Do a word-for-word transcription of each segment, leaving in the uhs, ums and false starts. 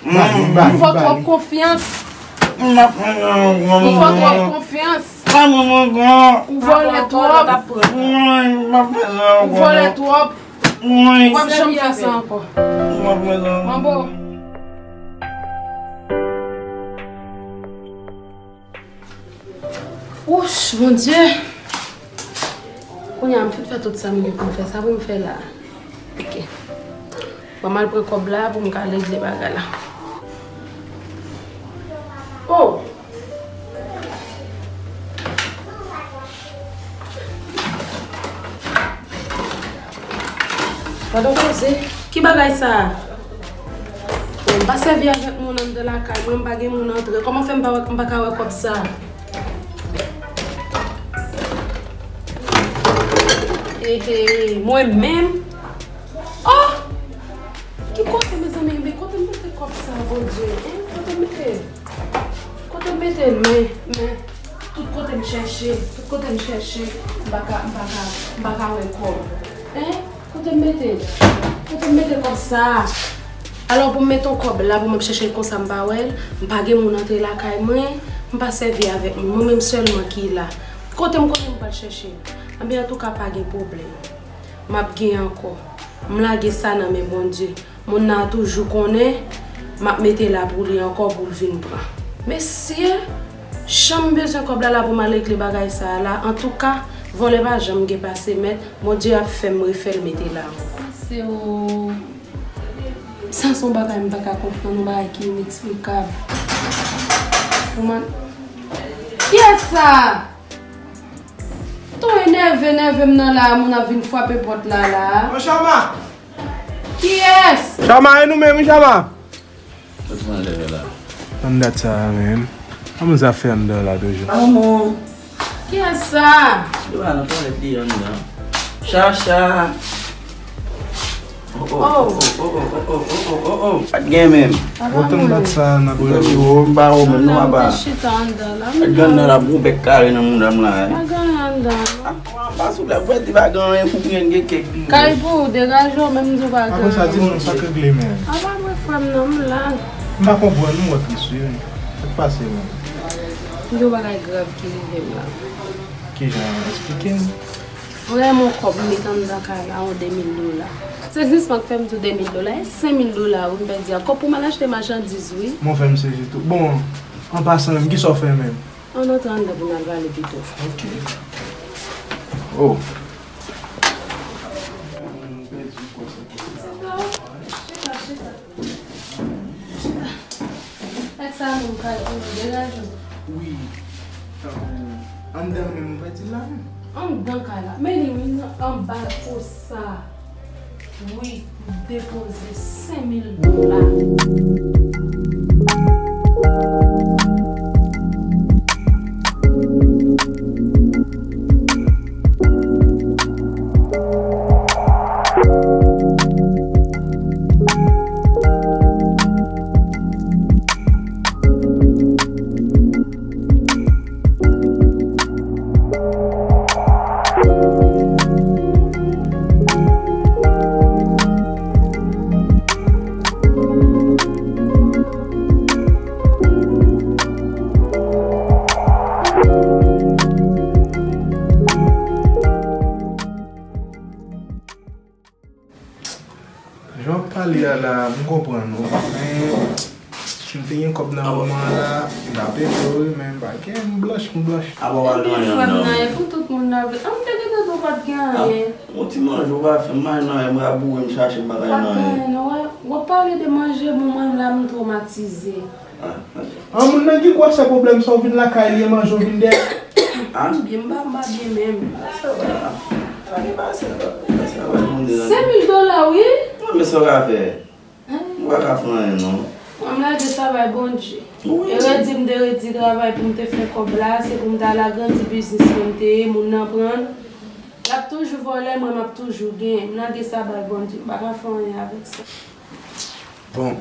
Ou fè twòp konfyans. Ou fè twòp konfyans. Ou vòlè twòp. Ou vòlè twòp. Ou p ap janm fè sa ankò. Manbo. Wouch, Bondye. Kounye a, m fin fè tout sa m gen pou m fè. Sa pou m fè la? Ok. Ban m al pran kòb la pou m ka regle bagay la. Oh! Gadon koze. Ki bagay sa a? Bon, m pa sèvi avèk moun anndan lakay mwen, m pa gen moun antre. Kòman fè m pa wè, m pa ka wè kòb sa a? Ehe, mwen menm? Oh! Ki kote, mezanmi? Men kote m mete kòb sa a, Bondye? Hein? Kote m mete l? Kote m mete l? Men, men, tout kote m chèche, tout kote m chèche, m pa ka, m pa ka, m pa ka wè kòb. Hein? Kote m mete l? Kote m mete kòb sa a? Alò, pou m mete yon kòb la, pou m ap chèche l konsa, m pa wè l, m pa gen moun antre lakay mwen, m pa sèvi avèk moun, mwen menm sèlman ki la. Kote m konnen m pral chèche l? Anben, antouka, pa gen pwoblèm. M ap gen ankò. M lage sa nan men Bondye. Moun nan toujou konnen m ap mete la pou li ankò pou l vin pran. Mesye, jan m bezwen kòb la la pou m al regle bagay sa a la. Antouka, vòlè pa janm gen pase mèt. Bondye ap fè m refè l mete la ankò. Se ou. Sa se yon bagay m pa ka konprann, yon bagay ki ineksplikab. Kòman? Kiyès sa? Ton enève, enève m nan la, moun ap vin frape pòt la, la. Ô, Chama! Kiyès? Chama, e nou menm, wi, Chama? Sot pran lè la. Anndan sa a, menm. Kòman zafè anndan la, toujou? Manman! Kiyès sa? Yo pa nan twalèt li anndan. Chacha! Oh, oh, oh, oh, oh, oh, oh, oh, oh, oh. Pa t gen menm. Otan dat sa n ap rele w. M pa wè w menm non, papa. Chita anndan la. Grann nan la bon bèk kare nan mouda m la. Pa gen anndan. Ah, pa souple, bwè di pa gen anyen pou pran gen kèk bi. Kay pou ou, degaje w menm di w pa gen. Apre sa, di m non, sa k regle menm. A pa mwen frè m non, m la. M pa konprann, m wè tris wi. Sa k pase menm? Gen yon bagay grav ki rive m la. Kijan? Eksplike m. Vrèman, kòb m met anndan kay la, yon de mil dola. Se zis mank fè m tou de mil dola, e senk mil dola wi m pèdi a. Kòb pou m al achte machandiz wi. Mwen fè m sezi tou. Bon, an pasan menm, kisa w fè menm? Ann antre anndan pou n al pale pito. Ok. Oh. Chita, chita. Chita. Èk sa menm kay pou nou degaje w. Wi. Tankou anndan menm ou pèdi l la menm. Anndan kay la. Men li wi nan anba kosa. Wi, m depoze senk mil dola. Jan w ap pale a la, m konprann ou. Men, si m te gen kòb nan moman an la, m t ap ede w wi, men m pa gen, m blanch, m blanch. Apa w pa gen anyen frè m nan, e pou tout moun nan vle. An, m te gentan di w pa t gen anyen. Yon ti manje ou pa fè, m pa gen anyen, m raboure, m chache, m pa ka jwenn anyen. Pa gen anyen, non, w ap pale de manje, bon, mwen la, m twomatize. An, moun nan ki kwè se pwoblèm sa w vin lakay li e manje w vin dèyè. M byen, m pa, m pa byen menm. Sa va. Sa ki pase la? Sa va, Bondye nan. Senk mil dola, wi. Mwen, men sa w ka fè. Ou pa ka fè anyen, non. Mwen, m lage sa bay Bondye. Wi. E redi m te redi travay pou m te fè kòb la, se pou m ta al agrandi biznis mwen m te ye, moun nan pran l. L ap toujou vòlè, mwen, m ap toujou genyen. M lage sa bay Bondye. M pa ka fè anyen avèk sa. Bon,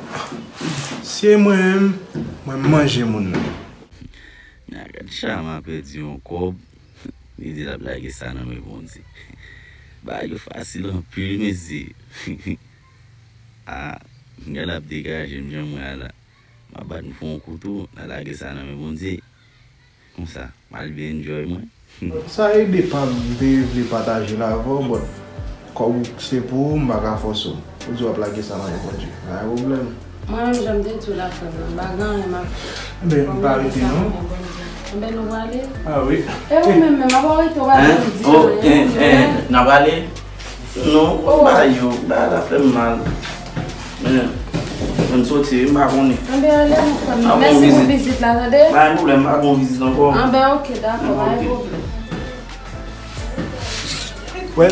si e mwen menm, mwen manje moun nan. Nèg Chama pèdi yon kòb, li di l ap lage sa nan men Bondye. Bagay yo fasil anpil, mesye. Ah, Gade l ap degaje m jan mwen a la. M ap bat m fè yon kou tou, l a lage sa nan men Bondye. Konsa, m al byen enjoy mwen. Sa e de pa m, m te vle pataje l avè w, but kòb ou se pou ou, m pa ka fòse w. Ou di w ap lage sa nan men Bondye. Pa gen pwoblèm. Mwen menm, jan m te di w la, frè m nan, m pa gen anyen m ap. Enben, m pa rete non. Enben, nou prale? Ah wi. E ou menm, menm, apa w rete, w pa janm di anyen? Hein? Oh, eh, eh, n a prale? Non, oh, ba yo, ba la fè m mal. Men, mwen soti, m pa konnen. Anben, ale, mon frè m. Mèsi pou vizit la, tande? Pa gen pwoblèm, m pa gon vizit ankò. Anben, ok, dakò, pa gen pwoblèm. Wè,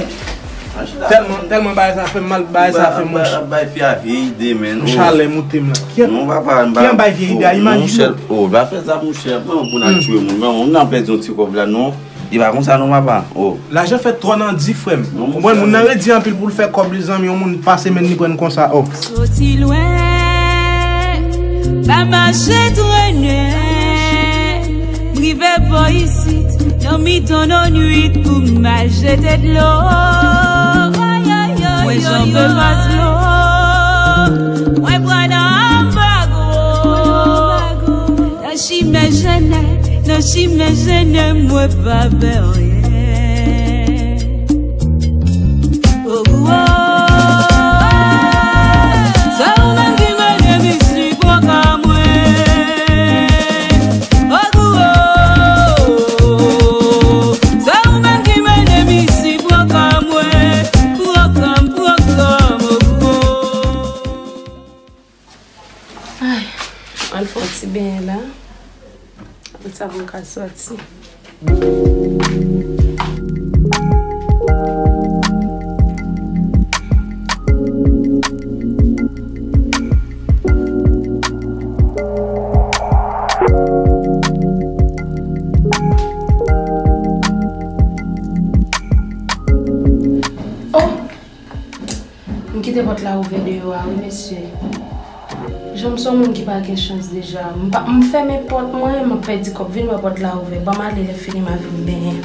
tèlman, tèlman bagay sa fè m mal, bagay sa fè m, ap bay fi a vye ide, men. Chalè moute m la. Ki an bay vye ide a, imajine w. Oh, pa fè sa, monchè, pran pou n al tchwe moun. Non, moun nan pèdi yon ti kòb la, non. Li pa konsa non, papa. Oh. Lajan fè twò nan di, frè m. Konprann, moun nan redi anpil pou l fè kòb li, zanmi, yon moun pase men li pran konsa, oh. Soti lwen, pa mache trennen. M rive bò isit, nan mitan nan nwit pou m al jete dlo. Mwen janbe pa dlo, mwen pran nan anbago. Nan chimen jennen, nan chimen jennen, mwen pa pè anyen. Oh, oh, oh. Se ou menm ki mennen m isi pran ka mwen. Oh, oh, oh. Se ou menm ki mennen m isi pran ka mwen. Pran ka m, pran ka m, oh, oh. Ay, al fè yon ti benyen la. Apre sa, pou m ka sòti. Oh! M kite pòt la ouvè deyò a, wi, mesye. Jan m se yon moun ki pa gen chans deja. M pa, m fèmen pòt mwen, m ap pèdi kòb. Vin wè pòt la ouvè. Ban m ale, lè fini, m a vin benyen.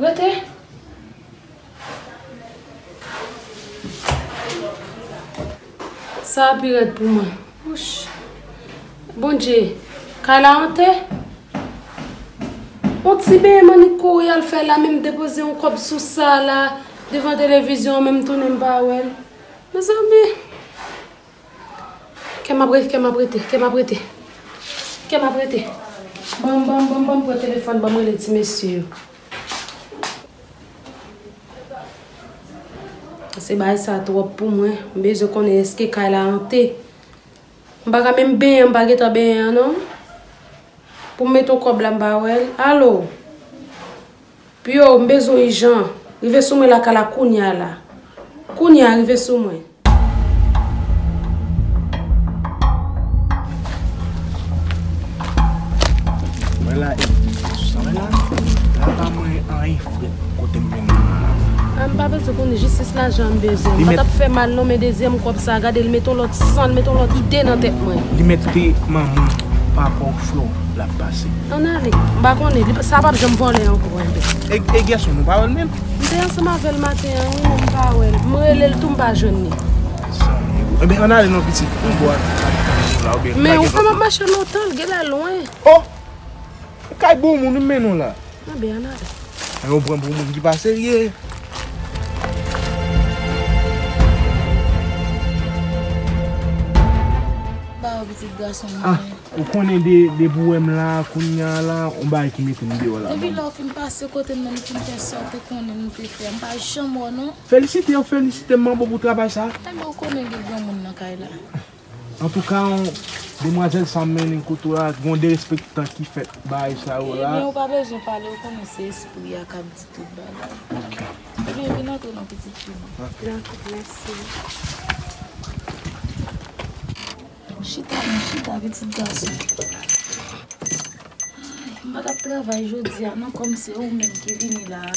Rete. Sa a pi rèd pou mwen. Wouch. Bondye, kay la ante. On ti benyen m annik kouri al fè la, men m depoze yon kòb sou sa la, devan televizyon an, men m tounen m pa wè l. Mezanmi. Kè m ap re-, kè m ap rete, kè m ap rete. Kè m ap rete. Ban m, ban m, ban m, ban m pran telefòn, ban m rele ti mesye yo. Se bagay sa twòp pou mwen. M bezwen konnen èske kay la ante. M pa ka menm benyen, m pa gentan benyen an non. Pou m mete yon kòb la, m pa wè l. Alo? Pyo, m bezwen w ijan. Rive sou mwen lakay la kounye a la. Kounye a, rive sou mwen. Mwen la, e, sa mwen la, la pa mwen anyen frèt kote m jwenn moun nan. Ah, m pa bezwen konnen, jistis lajan m bezwen. M pa t ap fè mal non, men dezyèm kòb sa, gade l mete yon lòt san, l mete yon lòt ide nan tèt mwen. Li mèt te manman papa w flò l ap pase. Ann ale. M pa konnen. Li, sa p ap janm vòlè ankò, enben. E, e gèson, nou pa wè l menm? M te ansanm avè l maten an, wi, men m pa wè l. M rele l tou, m pa jwenn li. Enben, ann ale non, pitit. Yon bò a, la, oubyen men ou pa m ap mache lontan, l genlè lwen. Oh! Ou kay bon moun, wi, men non la. Enben, ann ale. Yon pran pou moun ki pa serye. Pitit gason mwen. Ah, ou konnen de, depi w wè m la, kounye a la, yon bagay ki mete m deyò la. Depi lè w fin pase kote m nan, nou fin fè sa w te konnen nou te fè. M pa janm wè w non. Felisite yo, felisite m, manbo, pou travay sa. Enben, ou konnen gen granmoun nan kay la. Antouka, on, demwazèl sa m mennen kote w la, gen yon derespektan ki fèt bagay sa yo la. Ebyen, ou pa bezwen pale, ou konnen se espri a k ap di tout bagay. Ok. Ebyen, vin antre non, pitit fi mwen. Ok. Dakò, mèsi. Chita non, chita, pitit gason. Ay, m pa t ap travay jodi a non, kòm se ou menm ki vini la a.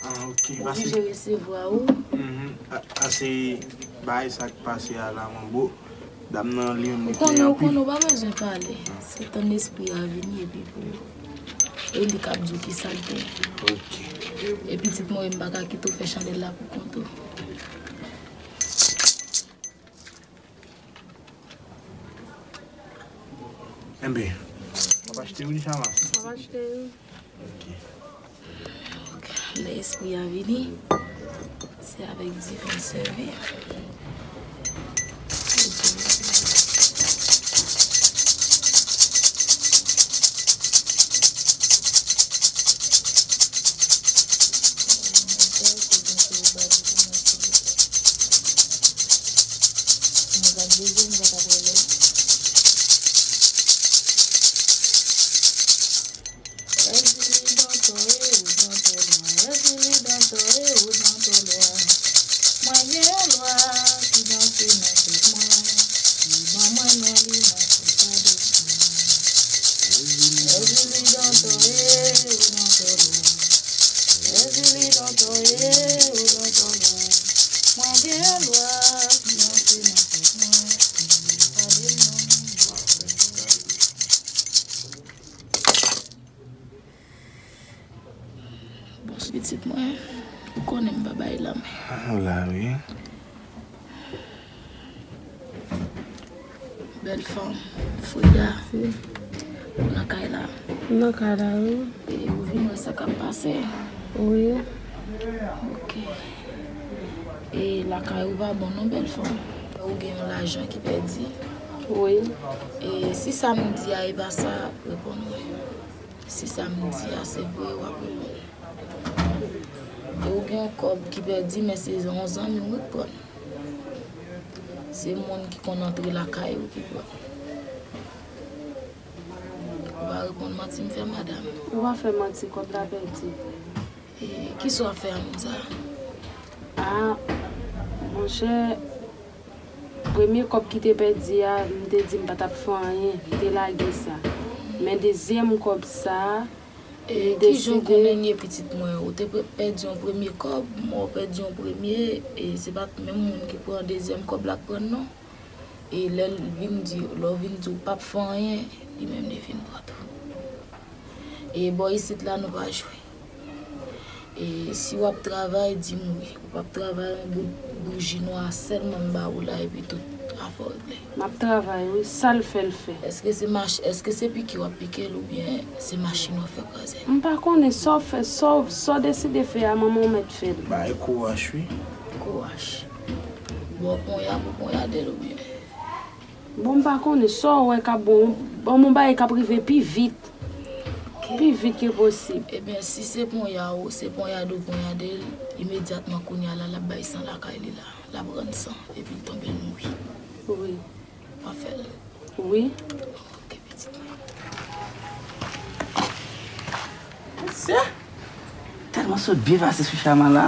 Ah, ok. Oblije resevwa ou. Mhm. A, a se bagay sa k pase a la, manbo. Dam nan li menm li konnen, ou konnen, ou pa bezwen pale. Se tann espri a vini epi pou e li k ap di w ki sa l gen. Ok. E pitit mwen, m pa ka kite w fè chandèl la pou kont ou. Enben, w ap achte wi, Chamas? M ap achte wi. Ok. Lè espri a vini, se avèk diven sèvi. Bon, pitit mwen, ou konnen m pa bay lanmen. Ah, w la wi. Bèl fanm, Frida. Ou nan kay la? M nan kay la wi. E ou vin wè sa k ap pase? Wi. Ok. E lakay ou pa bon non, bèl fanm. Ou gen yon lajan ki pèdi? Wi. E si sa m di a e pa sa, reponn mwen. Si sa m di a se vre, w ap reponn. E ou gen yon kòb ki pèdi, men se yon zanmi w ki pran. Se moun ki konn antre lakay ou ki pran. Ou pa reponn manti m fè, madanm. Ou pa fè manti, kòb la pèdi. E kisa w ap fè a moun sa a? Ah, monchè, premye kòb ki te pèdi a, m te di m pa t ap fè anyen, m te lage sa. Men dezyèm kòb sa a, e, m deside. Kijan w konnen ye, pitit mwen? Ou te pre-, pèdi yon premye kòb, men w pèdi yon premye, e se pa t menm moun ki pran dezyèm kòb la k pran l non. E lè l vin di, lè w vin di w p ap fè anyen, li menm li vin pran tou. E bò isit la nou pa jwe. E si w ap travay, di m wi. Ou p ap travay, yon bout bouji nwa sèlman m ba ou la epi tout afè w regle. M ap travay wi, sa l fè l fè. Èske se mach-, èske se pike w ap pike l oubyen se machin w ap fè kraze? M pa konnen sa w fè, sa w, sa w deside fè a, manman w mèt fè l. Bay kouraj wi. Kouraj. Bon, ponya pou ponyade l oubyen? Bon, m pa konnen sa w wè k ap bon. Ban m yon bagay k ap rive pi vit. Ok. Pi vit ke posib. Ebyen, si se ponya ou, se ponyade ou ponyade l, imedyatman kounye a la, l ap bay san lakay li la. L ap rann san, epi l tonbe l mouri. Wi. W ap fè l. Wi. Ok, pitit mwen. Mesye, tèlman sot byen pase sou Chama la.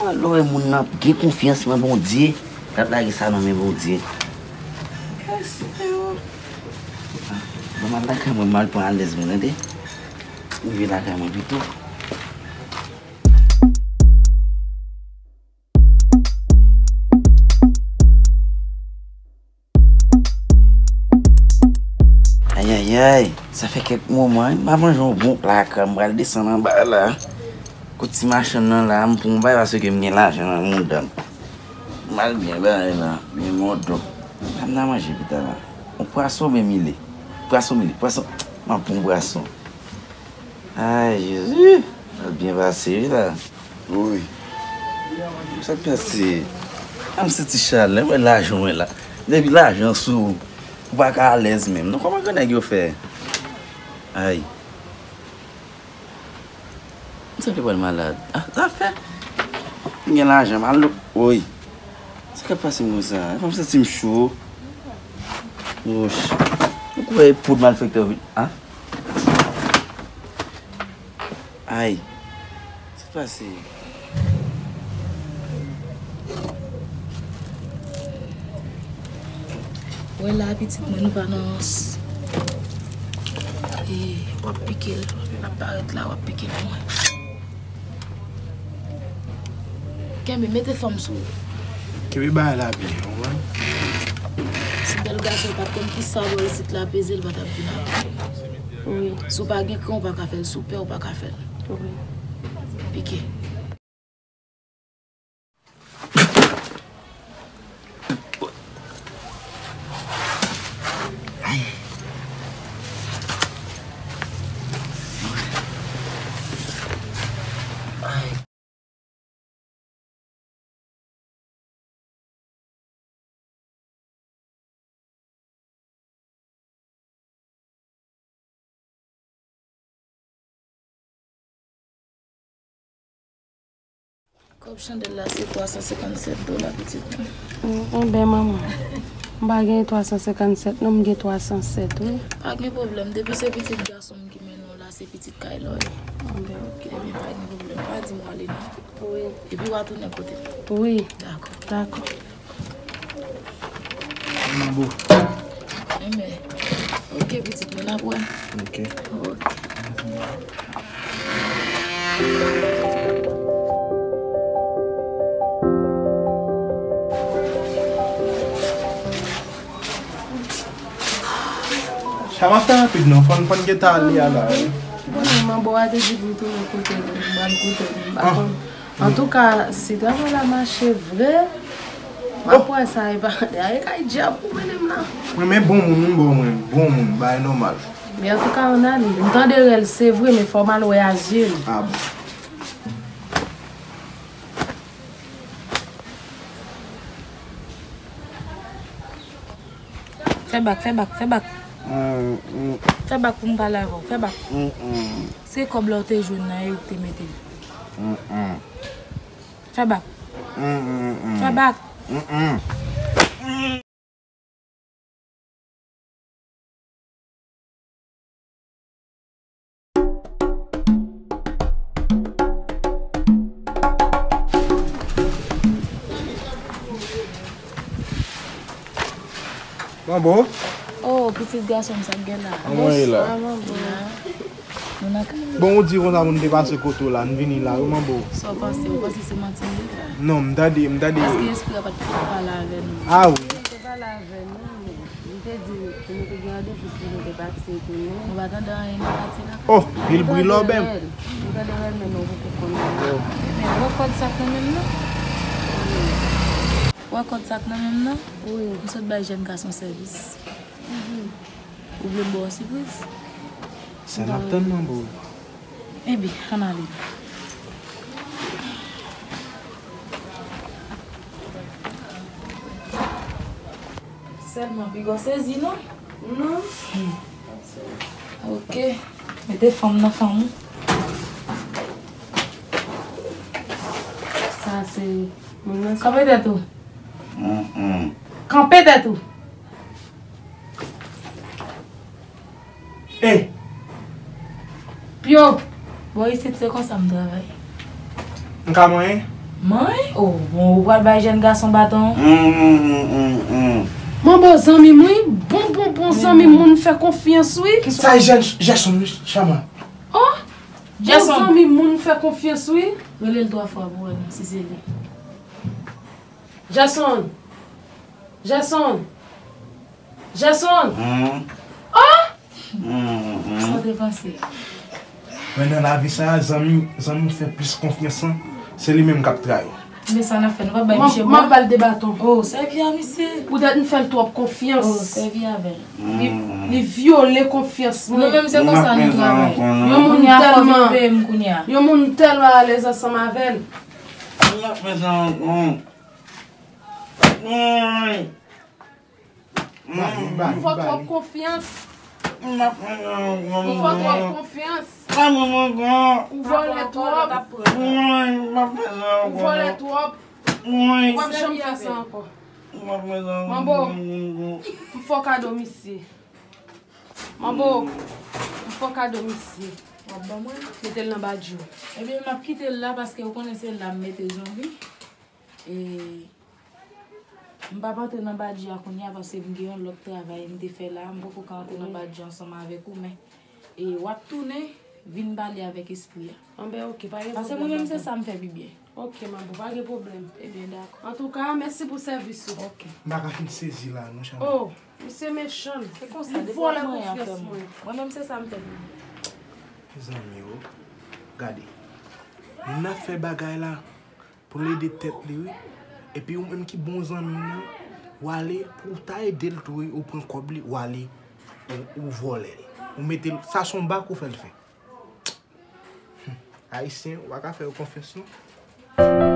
Mwen, lè w wè moun nan gen konfyans nan Bondye, l ap lage sa nan men Bondye. Mesye, oh. Bon, m al lakay mwen, m al pran alèz mwen, tande. M rive lakay mwen pito. Ayayay, sa fè kèk moman m pa manje yon bon pla krab, m pral desann anba la. Kot ti machann nan la, m pran yon bagay paske m gen lajan nan mouda m. M al byen bagay la, byen modòp. Sa m ta manje pita la? Yon pwason oubyen mile? Pwason mile, pwason, m ap pran yon pwason. Ay, Jezi! Sa byen pase, wi, la. Wi. Sa k pase? A, m santi chalè, wè lajan mwen la. Depi lajan sou ou, Ou pa ka alèz menm. Non, kòman gran nèg yo fè? Ay. M santi pral malad. Ah, zafè. M gen lajan, m al lo-, woy. Sa k ap pase m konsa? Fè m santi m cho. Woch. Ou kwè poud malfektè vin? Ah? Ay. Sa k pase? Wè la, pitit mwen, nou pa nan s-, e, w ap pike l. L ap parèt la, w ap pike l pou mwen. Kenbe, mete fòm sou ou. Kenbe bagay la byen, ou konprann? Si bèl gason pa t konn ki sa bò isit la peze, l pa t ap vin avè w. Wi. Si w pa gen kran, ou pa ka fè l, si w pè, ou pa ka fè l. Wi. Pike. Kòb chandèl la se twa san senkannsèt dola, pitit mwen. Mm, enben, manman, m pa gen twa san senkannsèt, non, m gen twa san sèt, wi. Pa gen pwoblèm, depi se pitit gason m ki mennen w la, se pitit kay la w ye. Enben, oke. Ebyen, pa gen pwoblèm, pa di m w ale, non. Wi. Epi w a tounen kote m. Wi. Dakò. Dakò. Manbo. Enben, oke, pitit mwen, n ap wè. Oke. Oke. Chama fè rapid non, fò n, fò n gentan ale a la, wi. Bon, manbo a te di pou m tounen kote l, m pral koute l, m pa konn. Antouka, si travay la mache vre, m ap wè sa, e pa, e kay dyab pou mennen m la. Mwen, men bon moun, wi, bò mwen, bon moun, bagay nòmal. Men antouka, ann ale. M tande rèl, se vre, men fò m al wè a zye m. Ah bon. Fè bak, fè bak, fè bak. Mm, mm. Fè bak pou m pale avè w, fè bak. Mm, mm. Se kòb la w te jwenn nan e ou k te mete l. Mm, mm. Fè bak. Mm, mm, mm. Fè bak. Mm, mm. Manbo? Oh, pitit gason m, sa k gen la? Kòman w ye la? Bonswa, manbo. La. Nou nan kay. Bon, ou di konsa pou n te pase kote w la, n vini la, wi, manbo. Sa w panse? Ou panse se manti m te fè? Non, m tande, m tande. Èske espri a pa t pale avè nou? Ah, wi. Li te pale avè nou, men li te di nou te gen randevou pou nou te pati epi nou. Nou pa tande anyen nan katye la. Oh, pil bri lòbèy. Nou tande rèl, men nou poko konn anyen. Oh. Ebyen, wè kòd sa k nan men m nan? Wè kòd sa k nan men m nan? Wi. M sot bay jèn gason sèvis. Mhm. Ou vle m ba w sipriz? Sa n ap tann, manbo. Ebyen, ann ale. Sèlman, piga w sezi, non? Non. Hmm. Ok. Mete fanm nan fanm ou. Sa se moun nan. Kanpe tèt ou. Mm, mm. Kanpe tèt ou. E! Pyo! Bò isit se konsa m travay. M ka manyen? Manyen? Oh, bon, ou pral bay jèn gason baton? Mm, mm, mm, mm, mm. Manbo zanmi m, wi. Bon, bon, bon zanmi m, moun fè konfyans, wi. Sa e jèn, Jason, wi, Chama. Oh! Jason. Bon zanmi m, moun fè konfyans, wi. Rele l twa fwa pou wè non, si se li. Jason! Jason! Jason! Hmm. Oh! Hmm, hmm. Sa w te panse? Men nan lavi sa a, zanmi, zanmi w fè plis konfyans lan, se li menm k ap trayi w. Men sa n ap fè, nou p ap bay misye bwa? M ap ba l de baton. Oh, sèvi a misye. Poutèt m fè l twòp konfyans. Oh, sèvi avè l. Li, li vyole konfyans mwen. Nou menm se konsa nou travay. Yon moun tèlman, yon moun tèlman alèz ansanm avè l. Mwen ap fè sa ankò. Woy. Ou fè twòp konfyans. Ou fè twòp konfyans. Ou vòlè twòp. Ou vòlè twòp. Ou p ap janm fè sa ankò. Manbo, m fè w kado misye. Manbo, m fè w kado misye. W ap ban mwen? Mete l nan badji w. Ebyen, m ap kite l la paske ou konnen se la m mete zonbi. E m p ap antre nan badji a kounye a paske m gen yon lòt travay m te fè la. M poko ka antre nan badji ansanm avèk ou, men e w ap tounen vin pale avèk espri a. Anben, oke, pa gen pwoblèm. Paske mwen menm se sa m fè pi byen. Oke, manbo, pa gen pwoblèm. Ebyen, dakò. Antouka, mèsi pou sèvis ou. Oke. M pa ka fin sezi la, non, Chanel. Oh, misye mechan. Se konsa, li vòlè konfyans mwen. Mwen menm se sa m fè pi byen. Mezanmi, o. Gade. Moun nan ap fè bagay la pou l ede tèt li, wi. Epi ou menm ki bon zanmi m nan, ou ale pou w ta ede l tou, wi. Ou pran kòb li, ou ale, ou, ou vòlè l. Ou mete l, sa se yon bak ou fè l fè. Hmm. Ayisyen, ou pa ka fè yo konfyans, non.